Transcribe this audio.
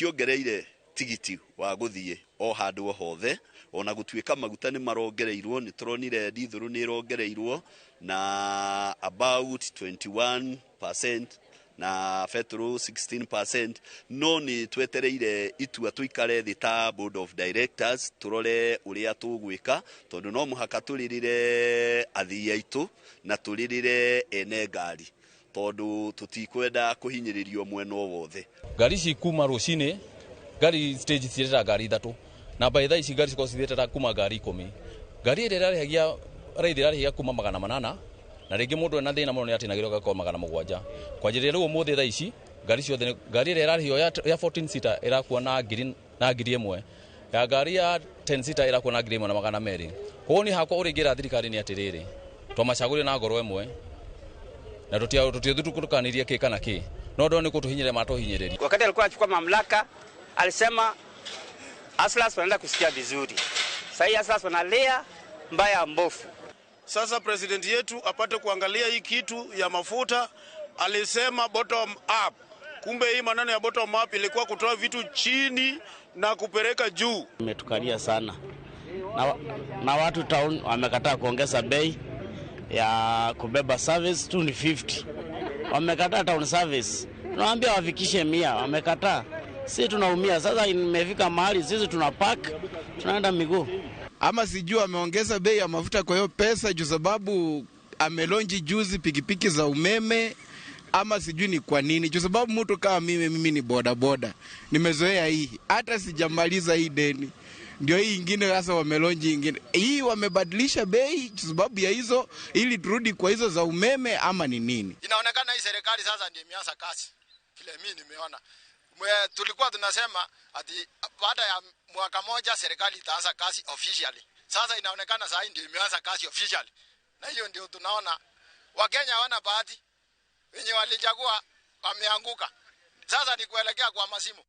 Tũtiongereire tigiti wa gũthiĩ o handũ o hothe, ona gũtuĩka maguta nĩ marongereirwo. Nĩ tũronire ndithũrũ nĩ ĩrongereirwo na about 21% na petrol 16%, no nĩ twetereire itua tũikare thĩ ta board of directors tũrore ũrĩa tũgwĩka, tondũ no mũhaka tũrĩrĩre athii aitũ na tũrĩrĩre ene ngari, tondũ tũtikwenda kũhinyĩrĩrio mwena o wothe. Ngari ici kuma rũcinĩ, ngari stage ciĩrĩta ngari 3, na by thaa ici ngari cikorwo cithiĩte kuma ngari 10. Ngari ĩrĩa ĩrarĩhagia raithi ĩrarĩhagia kuma 800, na rĩngĩ mũndũ ena thĩna mũno nĩ atinagĩrwo agakorwo 700. Kwanjĩrĩria rĩu ũmũthĩ thaa ici ngari ciothe, ngari ĩrĩa ĩrarĩhio ya 14 seater ĩrakua na ngiri na 1000, ya ngari ya 10 seater ĩrakua na 1200. Koguo niĩ hakwa ũrĩa ingĩra thirikari nĩ atĩrĩrĩ, twamacagũrire na ngoro ĩmwe na tũtiathutũkanirie kĩ kana kĩ, no ndona nĩ kũtũhinyĩrĩria matũhinyĩrĩria. Wakati alikuwa anachukua mamlaka alisema hustlers wanaenda kusikia vizuri. Sasa hii hustlers wanalia mbaya mbofu. Sasa president yetu apate kuangalia hii kitu ya mafuta. Alisema bottom up, kumbe hii maneno ya bottom up ilikuwa kutoa vitu chini na kupeleka juu. Imetukalia sana na watu town wamekataa kuongeza bei ya kubeba service tu ni 50. Wamekataa town service, tunawaambia wafikishe 100, wamekataa. Sisi tunaumia sasa, imefika mahali sisi tuna park tunaenda miguu. Ama sijui ameongeza bei ya mafuta kwa hiyo pesa juu sababu amelaunch juzi pikipiki za umeme, ama sijui ni kwa nini. Juu sababu mtu kama mimi ni boda boda, nimezoea hii, hata sijamaliza hii deni, ndio hii ingine sasa wamelaunch ingine hii, wamebadilisha bei juu sababu ya hizo, ili turudi kwa hizo za umeme ama ni nini? Inaonekana hii serikali sasa ndio imeanza kazi, vile mimi nimeona. Tulikuwa tunasema ati baada ya mwaka moja serikali itaanza kazi officially. Sasa inaonekana sasa ndio imeanza kazi officially. Na hiyo ndio tunaona Wakenya hawana bahati, wenye walichagua wameanguka. Sasa ni kuelekea kwa masimu.